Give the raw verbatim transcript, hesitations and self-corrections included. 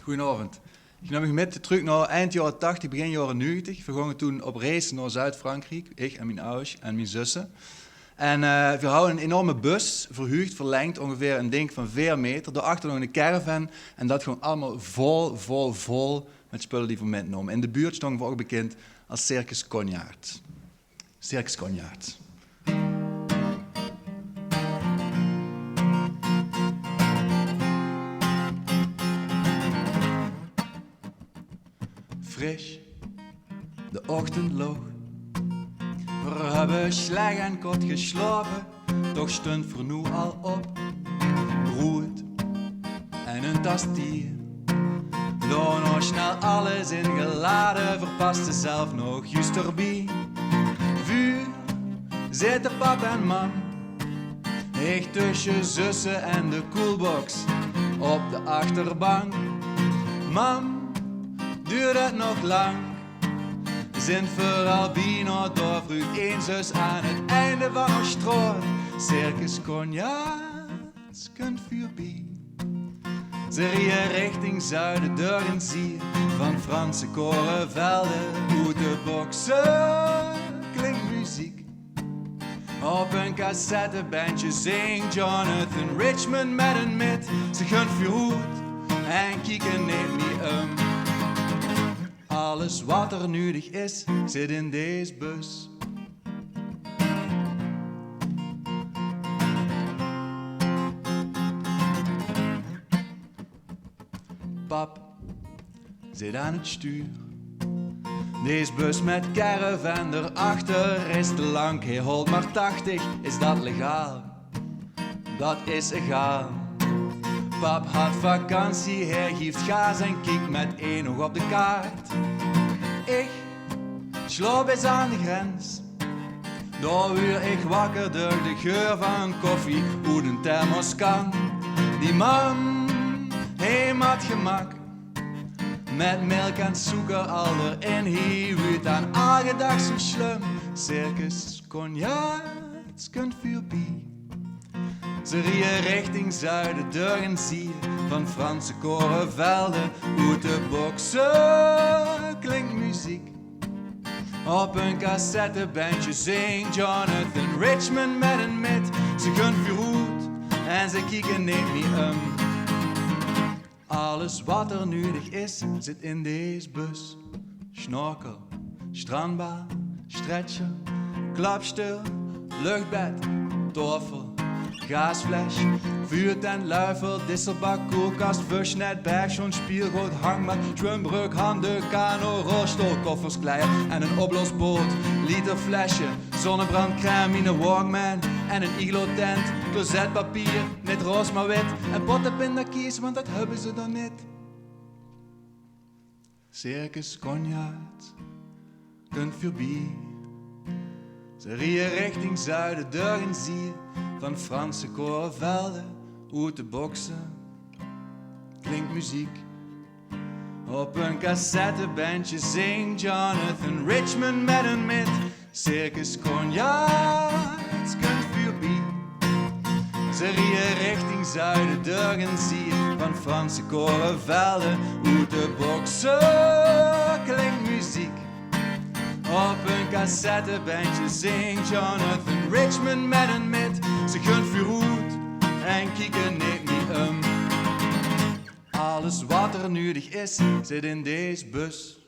Goojenaovend. Ich num uch mit trök nao eind jaore tachtig, begin jaore nuuegetig. Veer gónge toen op reis nao Zuid-Frankriek, ich en mien awwers en mien zusse. En, eh, veer hawwe 'n enorme bus verhuurd, verlengd, óngeveer 'n dink van veer meter. Daoachter nog 'ne caravan. En dat góng allemaol vol, vol, vol mit spulle die veer mitnome. In de buurt stónge veer ouch bekind es Circus Konjaard. Circus Konjaard. Fris, de ochtend loog. Veer höbbe slech en kort geslaope, toch stunt veer noe al op. Broead en 'n tas thee. Daonao snel alles ingelade, veer paste zelf nog juust d'rbie. Veur zitte pap en mam, ich tösse zusse en de koelbox op de achterbank. Mam, duurt 't nog lang? Zint veer al bienao dao, vreug ein zus aan 't einde van de straot. Circus Konjaard kunt veurbie. Ze rieje richting zuide, dörch 'n zie van Franse korevelde. Oet de bokse klink meziek. Op 'n cassettebendje zingt Jonathan Richman mit hen mit. Ze gunt veuroet en kieke neet mie um. Alles wat er nudig is, zit in dees bus. Pap zit aan 't stuur. Dees bus mit caravan d'rachter is te lank. Hae haolt mer tachtig, is dat legaal? Dat is egaal. Pap hat vakantie, hae gieft gaas en kiek mit ein oug op de kaart. Ich slaop bis aan de grens. Dao wuur ich wakker durch de geur van koffie oet 'n thermoskan. Die mam, hae maat gemak. Mit milk en soeker al d'rin, hie wuurt aan elke daag zoe slum. Circus Konjaard kunt veurbie. Ze rieje richting zuide, dörch 'n zie van Franse korevelde. Oet de bokse klink meziek. Op 'n cassettebendje zingt Jonathan Richman mit hen mit. Ze gunt veuroet en ze kieke neet mie um. Alles wat er nudig is, zit in dees bus. Snorkel, strandbal, stretcher, klapstööl, luchtbed, taofel, gaasfles, vuurtent, luifel, disselbak, koelkas, vusnet, bergsjoon, speelgood, hangmat, zwumbrök, handdook, kano, rolstool, koffers, kleier en 'n opblosboot, literflesje, zonnebrandcrème, miene Walkman en 'n iglotent, closetpapier, neet roze, mer wit, en pottepindakies, want dat höbbe ze dao neet. Circus Konjaard kunt veurbie. Ze rieje richting zuide, dörch 'n zie van Franse korevelde. Oet de bokse klink meziek. Op 'n cassettebendje zingt Jonathan Richman mit hen mit. Circus Konjaard kunt veurbie. Ze rieje richting zuide, dörch 'n zie van Franse korevelde. Oet de bokse klink meziek. Op 'n cassettebendje zingt Jonathan Richman mit hen mit. Ze gunt veuroet en kieke neet mie um. Alles wat er nudig is, zit in dees bus.